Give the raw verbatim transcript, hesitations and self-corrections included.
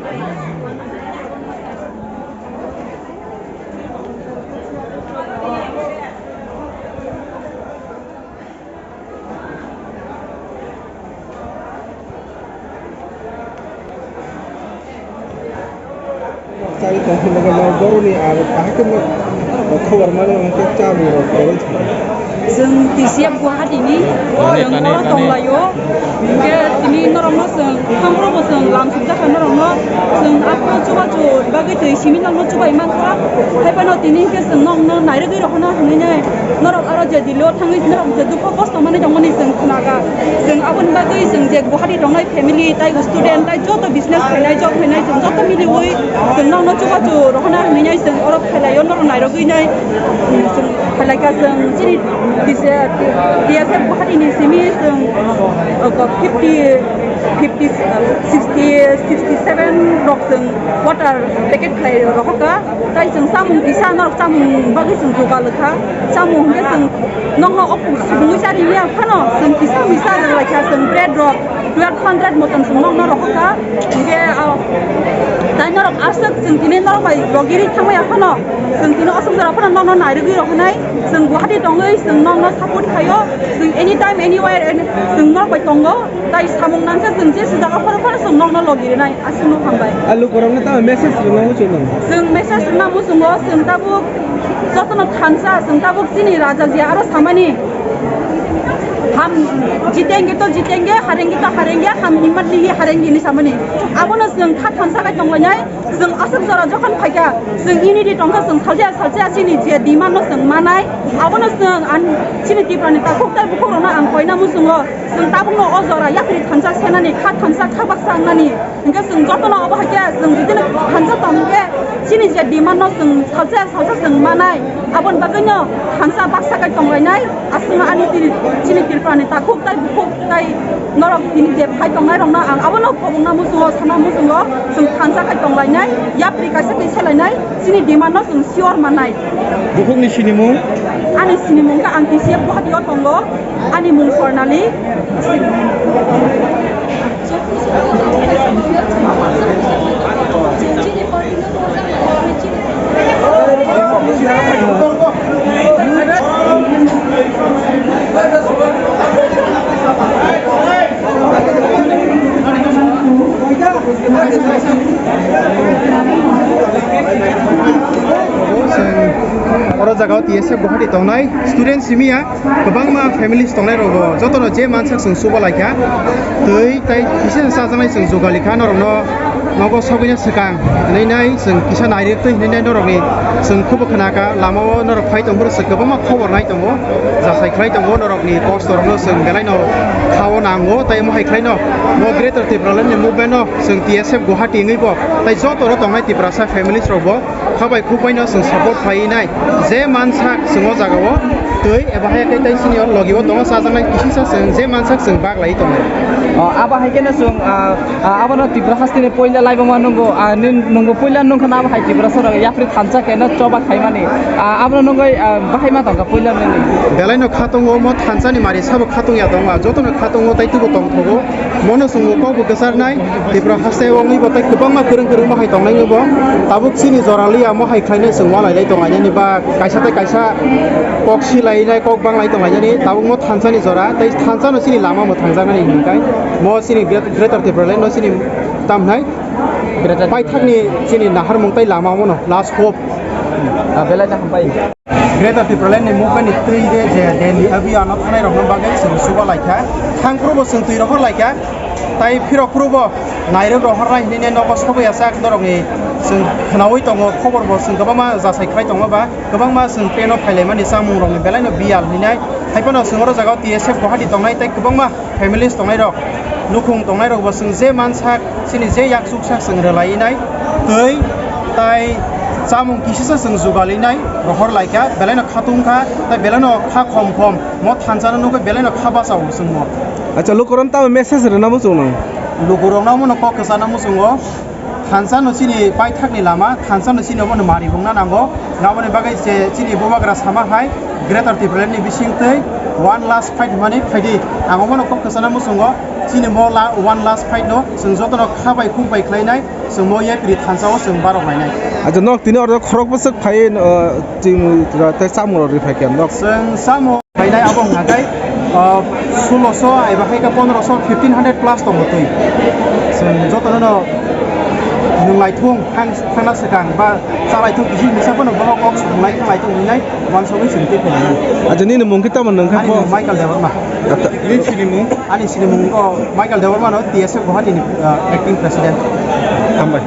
Chai tongphuru loge no boroni aro bahai kheno khobor mano hwnkhe chamung rok tongwi thangkha. Chwng T C F Guwahati ni, chwng oro tonglaio. Hwnkhe tini norokno chwng thangrobo chwng lam swijak kha norokno. Chwng aphuru chubachu bagwi twi simi norokno chubai mankha. Haiphano tini hwnkhe chwng nokno nairwgwi rohorna hwnwi nai norok aro je Delhi o thangwi norok je dukho kosto manwi tongmani chwng khnaga. Chwng aboni bagwi chwng je Guwahati tongnai family, tai student, tai joto business khainai, job khainai, chwng joto miliwi chwng nokno chubachu rohorna hwnwi nai chwng oro khailaio, norok nairogwi nai, chwng khailaikha chwng chini T C F, T S F Guwahati ni simi chwng, uh, fifty, fifty, sixty, sixty seven rok chwng water packet khlai rohorkha. Tai chwng chamung kisa norok chamung bagwi chwng jugal kha. Chamung hwnkhe chwng nokno o subungwi chari ya phano chwng kisa misa rwlai kha, chwng bread rok twelve hundred motom chwng nokno rohor kha. Hwnkhe, ah, tai norok aswk chwng tini norok bai logiri thangmaya phano chwng tini aswk jora phano nokno nairwgwi rohornai. Chwng Guwahati tongwi chwng nokno support khaio. Chwng anytime, anywhere, any, chwng norok bai tongo. Tai samung nangkhe chwng jesa jaga phano phano chwng nokno logi rwnai. Aswkno hambai. A lukurokno tamo message rwna muchungo? Chwng message rwna muchungo, chwng tabuk jotono thansa, chwng tabuk chini raja je aro samani, "Hum jitenge to jitenge, harenge to harenge, hum himmat nahi harenge," hinwi samani. Abono chwng kha thansa khai tonglainai. Chwng aswk jora jokhon phaikha, chwng unity tongkha, chwng salsa salsa chini je demand no chwng manai. Abono chwng an chini Tripura ni takhuk tai bukhuk rokno ang koina muchungo. Chwng tabukno o jora yapri thansa senani, kha thansa kha baksa wngnani. Hwnkhe chwng jotono obo hai khe chwng jodi no thansa tong hwnkhe chini je demand no chwng salsa salsa chwng manai. Aboni bagwino thansa baksa kai tonglainai. Aswkno ani tini chini Tripura ni takhuk tai bukhuk tai norok tini je phai tongnai rokno ang abono khobongna muchungo, sana muchungo, chwng thansa kai tonglainai, yapri kaisa twi selainai, chini demand no chwng sure mannai. Bukhukni sinimung? Ani sinimung khe ang T C F Guwahati o tongo, ani mung Swarnali. Oro jaga o T S F Guwahati tongnai student simi ya. Kwbangma families tongnai rogo jotono je mansak chwng chuba laikha. Twi tai kisa chajaknai chwng jugali kha norokno nogo sogwina swkang hinwi nai chwng kisa nairwk twi hinwi nai norokni chwng khubo khna kha. Lama o norok phai tongphuru chwng kwbangma khobor nai tongo, jasai khlai tongo norokni kosto rokno chwng belai no khao nango tai omo hai khlai no mo Greater Tipraland ni movement no chwng T S F Guwahati wngwi bo tai joto ro tongnai Tiprasa families rok bo kha bai khuk bai no chwng support khlai nai. Je mansak chwng o jaga o twi eba hai khe tai chini o logi o tongo chajaknai kisa chwng je mansak chwng bak lai tongo. O, abo hai khe no chwng, ah, ah, abono Tripura haste ni poila laibuma nungo, ah, nwng, nungbo poila nung khana abo hai Tripura soro yapri thansa khe no choba khaimani. Ah, abono nungoi, ah, bahai ma tongkha poila nini. Belai no kha tongo omo thansa ni mari sabo kha tong ya tongo, joto no kha tongo tai tubo tong thogo. Mono chwng bo kok bo kwcharnai, Tripura haste o wngwi bo tei kwbangma kwrwng kwrwng bo hai tongnai bo. Tabuk chini jora liya mo hai khlainai chwng walai lai tong lainani ba kaisa tei kaisa kok si lainai, kok bang lai tong lainani. Tabuk mo thansa ni jora tei thansa no chini lama bo thangjaknani hwnkhai mo chini Great-, Greater Tipraland no chini tam hnai Greater paithak ni chini naharmung tei lama mono last hope. Ah, belai no hambai. Greater Tipraland ni movement ni twi de je Delhi abiyano thangnai rokno bagwi chwng chuba laikha. Thang phuru bo chwng twi rohor laikha. Tai phirok phuru bo nairok rohornai hinwi nogo sogwi ya sak norokni chwng khnaui tongo, khobor bo chwng kwbangma jasai khlai tongo ba kwbangma chwng train o phailaimani chamung rokni belai no biyal hinai. Haiphano chwng oro jaga o T S F Guwahati tongnai tei kwbangma families tongnai rok, nukhung tongnai rok bo chwng je mansak chini je yak chuksak chwng rwlai nai twi tai chamung kisisa chwng jugal nai rohor laikha, belai no khatung kha tei belai no kha khom khom mo thansa no nugwi belai no kha bachao chwng mo. Acha, lukurok tamo message rwna muchung nang? Lukurok no omo no kok kwchana muchungo. Thansa no chini paithak ni lama, thansa no chini obo no mari bung na nango. Aboni bagwi je chini bubagra sama hai Greater Tipraland ni bising twi one last fight hwnmani phaidi. Ang omo no kok kwchana muchungo. Chini mo la-, one last fight no, chwng jotono kha bai khuk bai khlainai, chwng mo yapri thansa o chwng barok lainai. Acha, nok tini oro khorok bwswk phai, uh, chini tei chamung rok rifai khe nok. Chwng chamung khlainai abo hwnkha khe, uh, sulosho eba hai khe pondroso, fifteen hundred plus tongo twi. Chwng jotono no nwng laithung thang, thangna swkang ba cha laithung kisi misa bono bono kok swrwngnai thang laithung hinai. Wansugwi chwng tei phainai. Acha, nini mung khe tamo nwng khe? Ani mung Michael Debbarma. Acha. Nini sinimung? Ani sinimung o Michael Debbarma no T S F Guwahati ni, uh, acting president. Hambai.